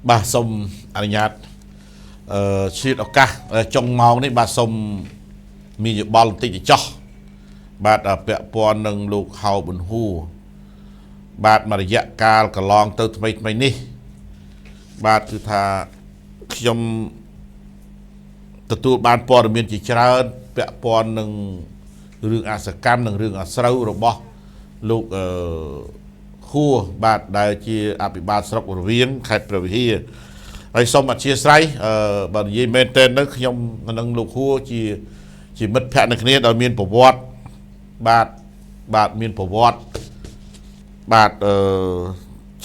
បាទសូមអនុញ្ញាតឆ្លៀតឱកាសចុងម៉ោងនេះបាទសូមមានយោបល់បន្តិចទៅចោះបាទពាក់ព័ន្ធនឹងលោកហៅប៊ុនហួរបាទមួយរយៈកាលកន្លងទៅថ្មីថ្មីនេះបាទគឺថាខ្ញុំទទួលបានព័ត៌មានជាច្រើនពាក់ព័ន្ធនឹងរឿងអសកម្មនិងរឿងអាស្រូវរបស់លោកហួរបាទដែលជាអភិបាលស្រុករវៀងខេត្តព្រះវិហារហើយសូមអធិស្ឋានបើនិយាយមែនទែនទៅខ្ញុំនិងលោកហួរជាមិត្តភក្តិនឹងគ្នាដោយមានប្រវត្តិបាទបាទមានប្រវត្តិបាទ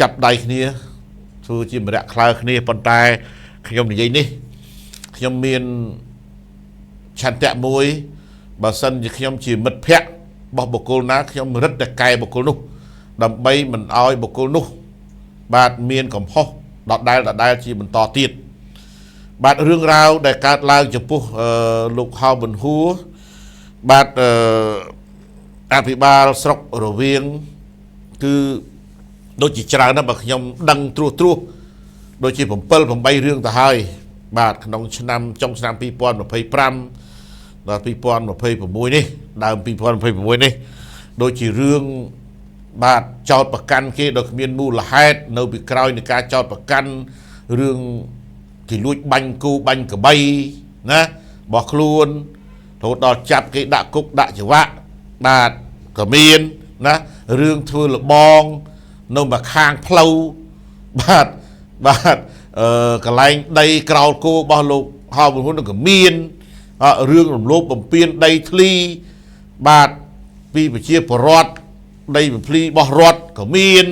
ចាប់ដៃគ្នាធ្វើជាមរៈក្លើគ្នាប៉ុន្តែខ្ញុំនិយាយនេះខ្ញុំមានឆន្ទៈមួយបើសិនជាខ្ញុំជាមិត្តភក្តិរបស់បុគ្គលណាខ្ញុំរឹតតែកែបុគ្គលនោះដើម្បីមិនឲ្យបុគ្គលនោះបាទមានកំហុសដដែលដដែលជាបន្តទៀតបាទរឿងរ៉ាវដែលកើតឡើងចំពោះលោកហៅប៊ុនហួរបាទអភិបាលស្រុករវៀងគឺដូចជាច្រើនណាស់បើខ្ញុំដឹងត្រួសត្រាសដូចជា7 8រឿងទៅហើយបាទក្នុងឆ្នាំចុងឆ្នាំ2025ដល់2026នេះដើម2026នេះដូចជារឿងបាទចោតប្រកាន់គេដោយគ្មានមូលហេតុនៅពីក្រោយនៃការចោតប្រកាន់រឿងគេលួចបាញ់គូបាញ់កបីណារបស់ខ្លួនរហូតដល់ចាប់គេដាក់គុកដាក់ច្បាក់បាទក៏មានណារឿងធ្វើលបងនៅម្ខាងផ្លូវបាទបាទកន្លែងដីក្រោលគោរបស់លោកហៅប៊ុនហ៊ុនក៏មានរឿងរំលោភបំពានដីធ្លីបាទពីប្រជាពលរដ្ឋដីបំភ្លីរបស់រដ្ឋក៏មាន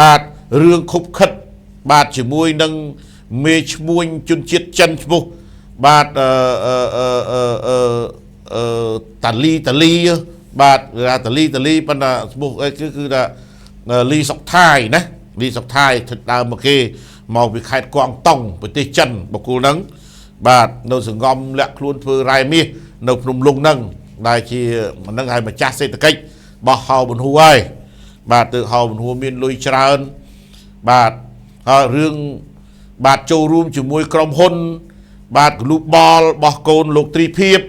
បាទរឿងខុបខិតបាទជាមួយនឹងមេឈ្មួញជនជាតិចិនឈ្មោះបាទអឺអឺអឺអឺអឺតាលីតាលីបាទតាលីតាលីប៉ុន្តែឈ្មោះអីគឺថាលីសុកថៃណាលីសុកថៃថិតដើមមកគេមកពីខេត្តគួងតុងប្រទេសចិនបុគ្គលហ្នឹងបាទនៅសង្ងំលាក់ខ្លួនធ្វើរ៉ែមាសនៅភ្នំលុងហ្នឹងដែលជាហ្នឹងហើយម្ចាស់សេដ្ឋកិច្ចរបស់ហៅប៊ុនហួរហើយបាទទើបហៅប៊ុនហួរមានលុយច្រើនបាទហើយរឿងបាទចូលរួមជាមួយក្រុមហ៊ុនបាទ Global របស់កូនលោកទ្រីភិប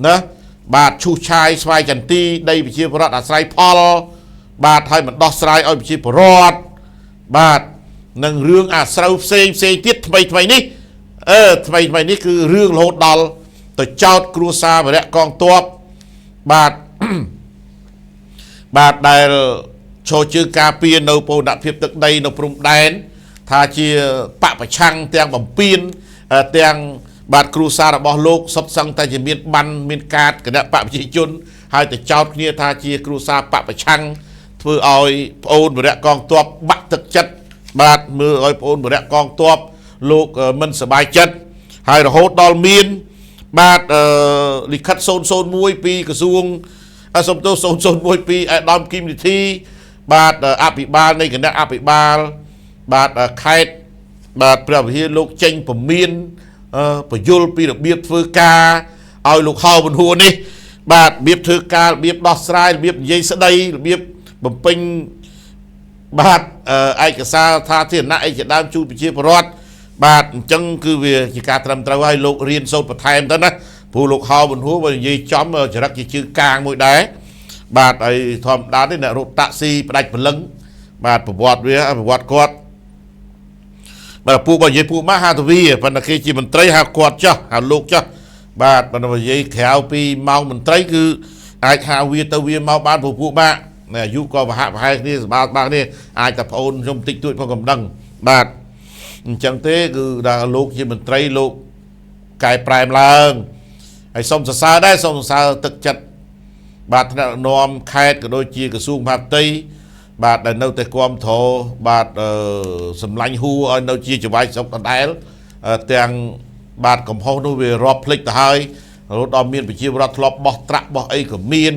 ណាបាទឈូសឆាយស្វាយចន្ទីដីប្រជាពលរដ្ឋអាស្រ័យផលបាទហើយមិនដោះស្រាយឲ្យប្រជាពលរដ្ឋបាទនឹងរឿងអាស្រូវផ្សេងផ្សេងទៀតថ្មីថ្មីនេះថ្មីថ្មីនេះគឺរឿងរហូតដល់ទៅចោតគ្រួសារវរៈកងទ័ពបាទបាទដែលឈរជើងការពារនៅបូរណភាពទឹកដីនៅព្រំដែនថាជាបពប្រឆាំងទាំងបំពេញទាំងបាទគ្រួសាររបស់លោកសុទ្ធសឹងតែជាមានបានមានកាតគណៈបកប្រជាជនហើយទៅចោតគ្នាថាជាគ្រួសារបពប្រឆាំងធ្វើឲ្យប្អូនវរៈកងទ័ពបាក់ទឹកចិត្តបាទមើលឲ្យប្អូនវរៈកងទ័ពលោកមិនសប្បាយចិត្តហើយរហូតដល់មានបាទលិខិត001ពីក្រសួងសុំទោស001ពីអាដាមគឹមនិធីបាទអភិបាលនៃគណៈអភិបាលបាទខេត្តបាទព្រះវិហារលោកចេញពមៀនពយល់ពីរបៀបធ្វើការឲ្យលោកហៅប៊ុនហួរនេះបាទរបៀបធ្វើការរបៀបដោះស្រាយរបៀបនិយាយស្ដីរបៀបបំពេញបាទឯកសារថាធារណៈអីជាដើមជូនប្រជាពលរដ្ឋបាទអញ្ចឹងគឺវាជាការត្រឹមត្រូវហើយលោករៀនសូត្របន្ថែមទៅណាព្រោះលោកហៅប៊ុនហួរបើនិយាយចំចរិតជាជើងកាងមួយដែរបាទហើយធម្មតាទេអ្នករត់តាក់ស៊ីផ្ដាច់ព្រលឹងបាទប្រវត្តិវាប្រវត្តិគាត់បាទពូបើនិយាយពូម៉ាហៅទៅវាប៉ុន្តែគេជាមន្ត្រីហៅគាត់ចោះហៅលោកចោះបាទប៉ុន្តែនិយាយក្រៅពីម៉ោងមន្ត្រីគឺអាចហៅវាទៅវាមកបានព្រោះពួកម៉ាអាយុក៏ប្រហាក់ប្រហែលគ្នាសម្បាលបាគ្នាអាចតែប្អូនខ្ញុំតិចតួចផងកំដឹងបាទអញ្ចឹងទេគឺដល់លោកជាមន្ត្រីលោកកែប្រែមឡើងហើយសូមសរសើរដែរសូមសរសើរទឹកចិត្តបាទថ្នាក់នាំខេត្តក៏ដូចជាក្រសួងមហាផ្ទៃបាទដែលនៅតែគាំទ្របាទសម្លាញ់ហួរឲ្យនៅជាចវាយស្រុកដដែលទាំងបាទកំហុសនោះវារាប់ភ្លេចទៅហើយរហូតដល់មានប្រជាពលរដ្ឋធ្លាប់បោះត្រាក់បោះអីក៏មាន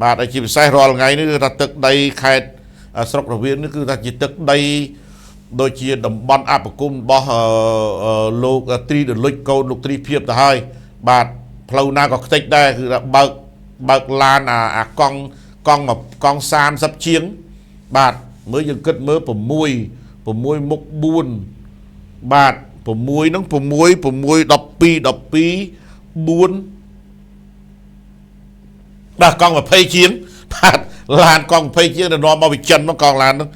បាទហើយជាពិសេសរាល់ថ្ងៃនេះគឺថាទឹកដីខេត្តស្រុករវៀងនេះគឺថាជាទឹកដីដូចជាតំបន់អបគមរបស់លោកទ្រីដលុចកូនលោកទ្រីភិបទៅហើយបាទផ្លូវណាក៏ខ្ទេចដែរគឺថាបើកឡានអាកង់កង់កង់30ជាងបាទមើលយើងគិតមើល6 6មុខ4 បាទ6ហ្នឹង6 6 12 12 4បាទកង់20ជាងបាទឡានកង់20ជាងដែលនាំមកពីចិនមកកង់ឡានហ្នឹង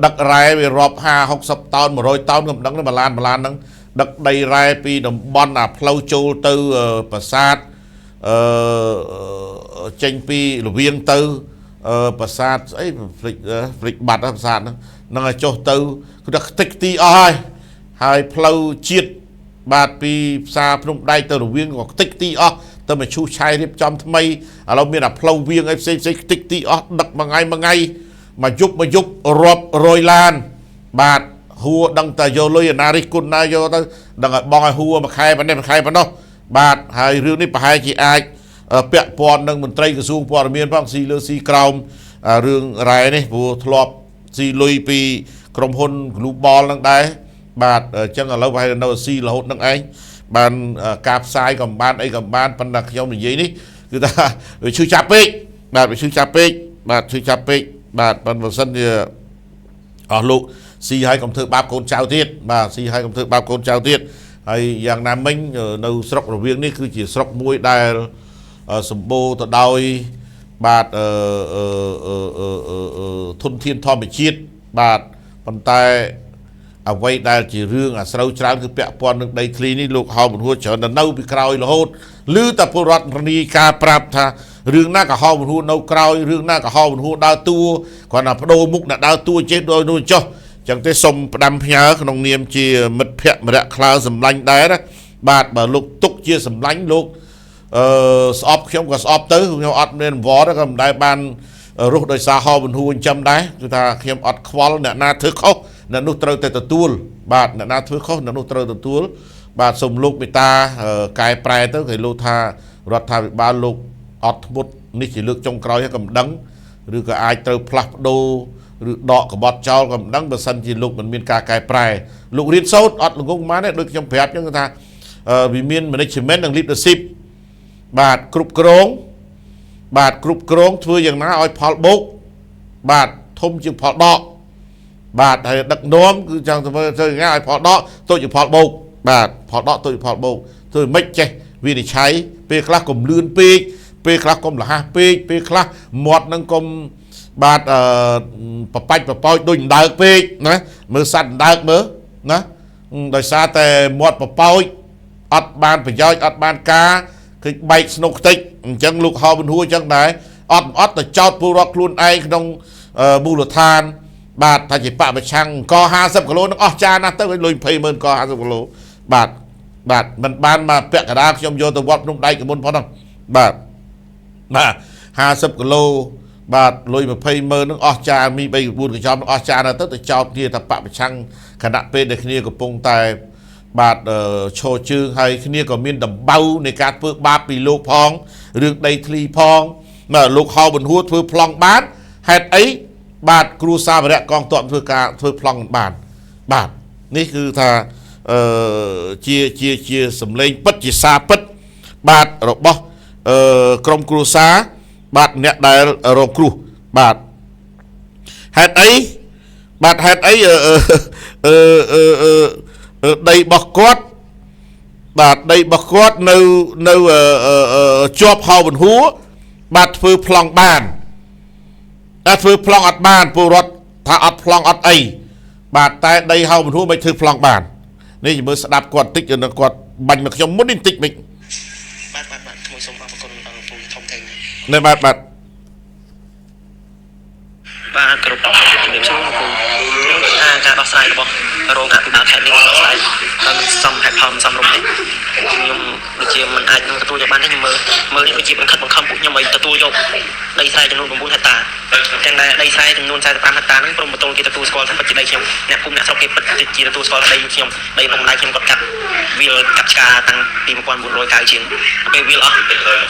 ដឹករ៉ែវារាប់50 60តោន100តោនក៏មិនដឹងដែរមួយឡានមួយឡានហ្នឹងដឹកដីរ៉ែពីតំបន់អាផ្លូវចូលទៅប្រាសាទអឺចេញពីលវៀងទៅប្រាសាទស្អីភ្លេចភ្លេចបាត់ប្រាសាទហ្នឹងនឹងឲ្យចុះទៅគឺថាខ្ទេចខ្ទីអស់ហើយហើយផ្លូវជាតិបាទពីផ្សារភ្នំដែកទៅរវៀងក៏ខ្ទេចខ្ទីអស់ទៅមកឈូសឆាយរៀបចំថ្មីឥឡូវមានអាផ្លូវវៀងអីផ្សេងផ្សេងខ្ទេចខ្ទីអស់ដឹកមួយថ្ងៃមួយថ្ងៃមួយយប់មួយយប់រាប់រយឡានបាទហួរដឹងតែយកលុយអាណារិះគុណណាយកទៅដឹងឲ្យបងឲ្យហួរមួយខែប៉ុណ្ណេះមួយខែប៉ុណ្ណោះបាទហើយរឿងនេះប្រហែលជាអាចពាក់ព័ន្ធនឹងមន្ត្រីក្រសួងព័ត៌មានផងស៊ីលើស៊ីក្រោមរឿងរ៉ែនេះព្រោះធ្លាប់ស៊ីលុយពីក្រុមហ៊ុន Global នឹងដែរបាទអញ្ចឹងឥឡូវប្រហែលនៅស៊ីរហូតនឹងឯងបានការផ្សាយក៏បានអីក៏បានប៉ុន្តែខ្ញុំនិយាយនេះគឺថាវាឈឺចាប់ពេកបាទវាឈឺចាប់ពេកបាទឈឺចាប់ពេកបាទប៉ុន្តែបើសិនជាអស់លោកស៊ីហើយកុំធ្វើបាបកូនចៅទៀតបាទស៊ីហើយកុំធ្វើបាបកូនចៅទៀតហើយយ៉ាងណាមិញនៅស្រុករវៀងនេះគឺជាស្រុកមួយដែលសម្បូរទៅដោយបាទធនធានធម្មជាតិបាទប៉ុន្តែអ្វីដែលជារឿងអាស្រូវច្រើនគឺពាក់ព័ន្ធនឹងដីធ្លីនេះលោកហៅប៊ុនហួរច្រើនតែនៅពីក្រោយរហូតឬតែពលរដ្ឋរនីការប្រាប់ថារឿងណាក៏ហៅប៊ុនហួរនៅក្រោយរឿងណាក៏ហៅប៊ុនហួរដើរតួគ្រាន់តែបដូរមុខអ្នកដើរតួចេះដោយនោះចុះចឹងទេសូមផ្ដាំផ្ញើក្នុងនាមជាមិត្តភក្តិម្នាក់ក្លើសម្លាញ់ដែរណាបាទបើលោកទុកជាសម្លាញ់លោកស្អប់ខ្ញុំក៏ស្អប់ទៅខ្ញុំអត់មានវត្តក៏មិនដែលបានរស់ដោយសារហៅប៊ុនហួរចិញ្ចឹមដែរគឺថាខ្ញុំអត់ខ្វល់អ្នកណាធ្វើខុសអ្នកនោះត្រូវតែទទួលបាទអ្នកណាធ្វើខុសអ្នកនោះត្រូវទទួលបាទសូមលោកមេត្តាកែប្រែទៅគេលោកថារដ្ឋាភិបាលលោកអត់ធ្មត់នេះជាលើកចុងក្រោយក៏មិនដឹងឬក៏អាចត្រូវផ្លាស់ប្ដូរឬដកកបត់ចោលក៏មិនដឹងបើសិនជាលោកមិនមានការកែប្រែលោករៀនសូត្រអត់ល្ងងបានទេដូចខ្ញុំប្រាប់ចឹងថាវាមាន management និង leadership បាទគ្រប់គ្រងបាទគ្រប់គ្រងធ្វើយ៉ាងណាឲ្យផលបូកបាទធំជាងផលដកបាទហើយដឹកនាំគឺចង់ធ្វើយ៉ាងណាឲ្យផលដកតូចជាងផលបូកបាទផលដកតូចជាងផលបូកធ្វើមិនចេះវិនិច្ឆ័យពេលខ្លះកុំលឿនពេកពេលខ្លះកុំលះពេកពេលខ្លះមាត់នឹងកុំបាទបបាច់បបោចដូចដើកពេកណាមើលសត្វដើកមើលណាដោយសារតែមាត់បបោចអត់បានប្រយោជន៍អត់បានការគឺបែកស្នុកខ្ទេចអញ្ចឹងលោកហៅប៊ុនហួរអញ្ចឹងដែរអត់អត់ទៅចោតពលរដ្ឋខ្លួនឯងក្នុងមូលដ្ឋានបាទថាជាបពប្រឆាំងក50គីឡូនឹងអស់ចាណាស់ទៅលុយ20ម៉ឺនក50គីឡូបាទបាទមិនបានមកពាក់កណ្ដាលខ្ញុំយកទៅវត្តភ្នំដែកកមុនផងហ្នឹងបាទបាទ50គីឡូបាទលុយ20ម៉ឺននឹងអស់ចាមី3 4កញ្ចប់នឹងអស់ចាណាស់ទៅទៅចោតគ្នាថាបពប្រឆាំងខណៈពេលដែលគ្នាកំពុងតែបាទឈរជើងហើយគ្នាក៏មានដំបៅនៃការធ្វើបាបពីលោកផងរឿងដីធ្លីផងបាទលោកហៅប៊ុនហួរធ្វើប្លង់បានហេតុអីបាទគ្រូសាវរៈកងទ័ពធ្វើការធ្វើប្លង់បានបាទនេះគឺថាជាជាជាសម្លេងពិតជាសារពិតបាទរបស់ក្រុមគ្រួសារបាទអ្នកដែលរងគ្រោះបាទហេតុអីបាទហេតុអីអឺអឺអឺដីរបស់គាត់បាទដីរបស់គាត់នៅនៅជាប់ហៅប៊ុនហួរបាទធ្វើប្លង់បានតែធ្វើប្លង់អត់បានពលរដ្ឋថាអត់ប្លង់អត់អីបាទតែដីហៅប៊ុនហួរមិនធ្វើប្លង់បាននេះមើលស្ដាប់គាត់តិចគាត់បាញ់មកខ្ញុំមុននេះតិចមិនបាទបាទបាទខ្ញុំសូមអរគុណដល់ពូធំធេងនេះបាទបាទបាទគ្រប់ជំរាបសួរពូខ្ញុំថាការដោះស្រាយរបស់រងអភិបាលខេត្តនេះដោះស្រាយដោយមិនសមហេតុផលមិនសមរម្យទេខ្ញុំដូចជាមិនអាចនឹងទទួលយកបានទេខ្ញុំមើលមើលនេះដូចជាបង្ខិតបង្ខំពួកខ្ញុំឲ្យទទួលយកដីស្រែចំនួន9ហិកតាទាំងដែលដីស្រែចំនួន45ហិកតាហ្នឹងព្រមបន្ទល់គេទទួលស្គាល់ថាពិតជាដីខ្ញុំអ្នកភូមិអ្នកស្រុកគេពិតជាទទួលស្គាល់ដីខ្ញុំដីពុកម្ដាយខ្ញុំគាត់កាត់វាលកាត់ឆ្ការតាំងពី1990ជាងពេលវាលអស់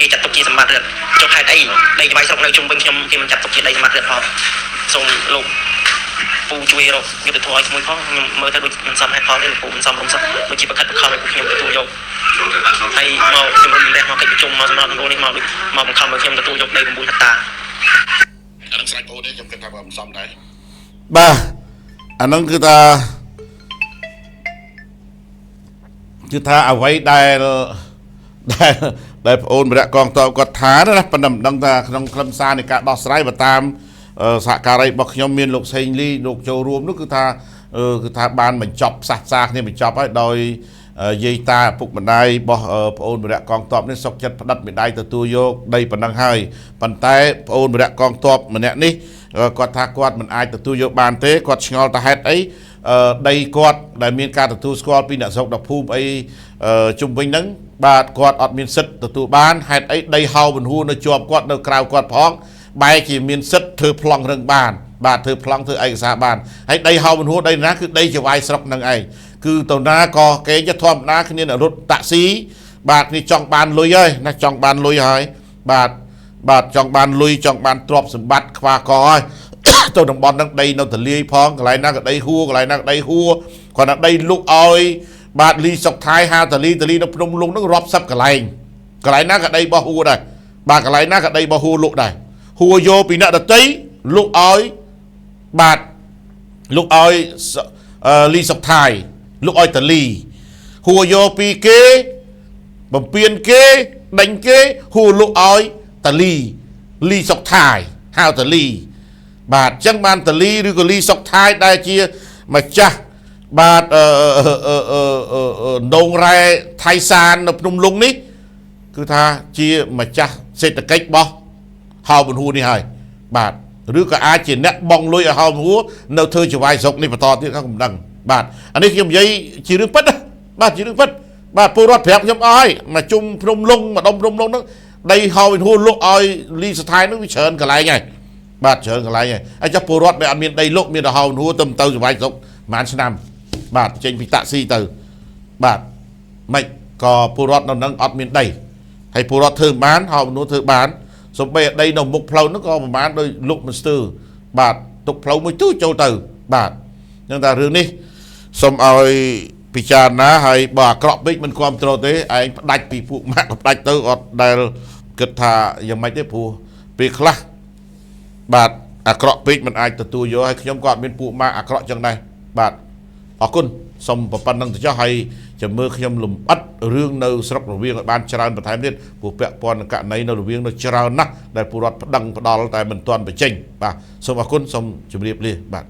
គេចាត់ទុកជាសម្បត្តិរដ្ឋចុះហេតុអីដីច្បាយស្រុកនៅជុំវិញខ្ញុំគេមិនចាត់ទុកជាដីសម្បត្តិរដ្ឋផងសូមលោកពូជួយរកយុត្តិធម៌ឲ្យក្មួយផងខ្ញុំមើលទៅដូចមិនសមហេតុផលទេលោកពូមិនសមរម្យសោះដូចជាប្រខិតប្រខំឲ្យពួកខ្ញុំទទួលយកហើយមកខ្ញុំរំលះមកកិច្ចប្រជុំមកសម្រាប់សម្រួលនេះមកដូចមកបង្ខំឲ្យខ្ញុំទទួលយកដី9ហិកតាអានឹងស្រេចបងទេខ្ញុំគិតថាមិនសមដែរបាទអានឹងគឺថា គឺថាអ្វីដែលដែលដែលប្អូនវរៈកងតបគាត់ថាណាប៉ុន្តែមិនដឹងថាក្នុងខ្លឹមសារនៃការដោះស្រាយបើតាមសហការីរបស់ខ្ញុំមានលោកសេងលីលោកចូលរួមនោះគឺថាគឺថាបានបញ្ចប់ផ្សះផ្សាគ្នាបញ្ចប់ហើយដោយយាយតាឪពុកម្ដាយរបស់ប្អូនវរៈកងតបនេះសុកចិត្តផ្ដិតមេដៃទទួលយកដីប៉ុណ្ណឹងហើយប៉ុន្តែប្អូនវរៈកងតបម្នាក់នេះគាត់ថាគាត់មិនអាចទទួលយកបានទេគាត់ឆ្ងល់ថាហេតុអីដីគាត់ដែលមានការទទួលស្គាល់ពីអ្នកស្រុកដល់ភូមិអីជុំវិញហ្នឹងបាទគាត់អត់មានសិទ្ធិទទួលបានហេតុអីដីហៅបន្ហួរនៅជាប់គាត់នៅក្រៅគាត់ផងបែរជាមានសិទ្ធិធ្វើប្លង់រឹងបានបាទធ្វើប្លង់ធ្វើឯកសារបានហើយដីហៅបន្ហួរដីណាគឺដីចវាយស្រុកហ្នឹងឯងគឺទៅណាក៏គេធម្មតាគ្នារត់តាក់ស៊ីបាទគ្នាចង់បានលុយហើយណាចង់បានលុយហើយបាទបាទចង់បានលុយចង់បានទ្រព្យសម្បត្តិខ្វះកហើយទៅតំបន់ហ្នឹងដីនៅទលាយផងកន្លែងណាក៏ដីហួរកន្លែងណាក៏ដីហួរគាត់ថាដីលុកឲ្យបាទលីសុកថៃហាតាលីតាលីនៅភ្នំលុងហ្នឹងរាប់សិបកន្លែងកន្លែងណាក៏ដីបោះហួរដែរបាទកន្លែងណាក៏ដីបោះហួរលុកដែរហួរយកពីអ្នកដតីលុកឲ្យបាទលុកឲ្យលីសុកថៃលុកឲ្យតាលីហួរយកពីគេបំពេញគេដេញគេហួរលុកឲ្យតាលីលីសុកថៃហៅតាលីបាទអញ្ចឹងបានតាលីឬក៏លីសុកថៃដែលជាម្ចាស់បាទអឺដងរ៉ែថៃសាននៅភ្នំលុងនេះគឺថាជាម្ចាស់សេដ្ឋកិច្ចរបស់ហៅបន្ហួរនេះហើយបាទឬក៏អាចជាអ្នកបងលុយឲ្យហៅបន្ហួរនៅធ្វើចវាយស្រុកនេះបន្តទៀតខ្ញុំមិនដឹងបាទអានេះខ្ញុំនិយាយជារឿងពិតណាបាទជារឿងពិតបាទពលរដ្ឋប្រាប់ខ្ញុំអស់ហើយមកជុំភ្នំលុងម្ដុំភ្នំលុងហ្នឹងដីហៅបន្ហួរលក់ឲ្យលីស្ថៃហ្នឹងវាច្រើនកន្លែងហើយបាទច្រើនកន្លែងហើយហើយចុះពលរដ្ឋវាអត់មានដីលក់មានតែហៅបន្ហួរទៅចវាយស្រុកប្រហែលឆ្នាំបាទចេញពីតាក់ស៊ីទៅបាទមិនក៏ពលរដ្ឋនៅនឹងអត់មានដីហើយពលរដ្ឋធ្វើបានហៅមនុស្សធ្វើបានសំបីដីនៅមុខផ្លូវនោះក៏ប្រហែលដោយលុកមិនស្ទើរបាទទុកផ្លូវមួយទូចូលទៅបាទនឹងតែរឿងនេះសូមឲ្យពិចារណាហើយបើអាក្រក់ពេកមិនគ្រប់គ្រងទេឯងផ្ដាច់ពីពួកម៉ាក់ក៏ផ្ដាច់ទៅអត់ដែលគិតថាយ៉ាងម៉េចទេព្រោះពេលខ្លះបាទអាក្រក់ពេកមិនអាចទទួលយកហើយខ្ញុំក៏អត់មានពួកម៉ាក់អាក្រក់ចឹងដែរបាទអរគុណសូមប៉ុណ្្នឹងទៅចុះហើយចាំមើលខ្ញុំលំអិតរឿងនៅស្រុករវៀងឲ្យបានច្រើនបន្ថែមទៀតព្រោះពាក់ព័ន្ធនឹងករណីនៅរវៀងនៅច្រើនណាស់ដែលពលរដ្ឋប្តឹងផ្ដាល់តែមិនទាន់បញ្ចេញបាទសូមអរគុណសូមជម្រាបលាបាទ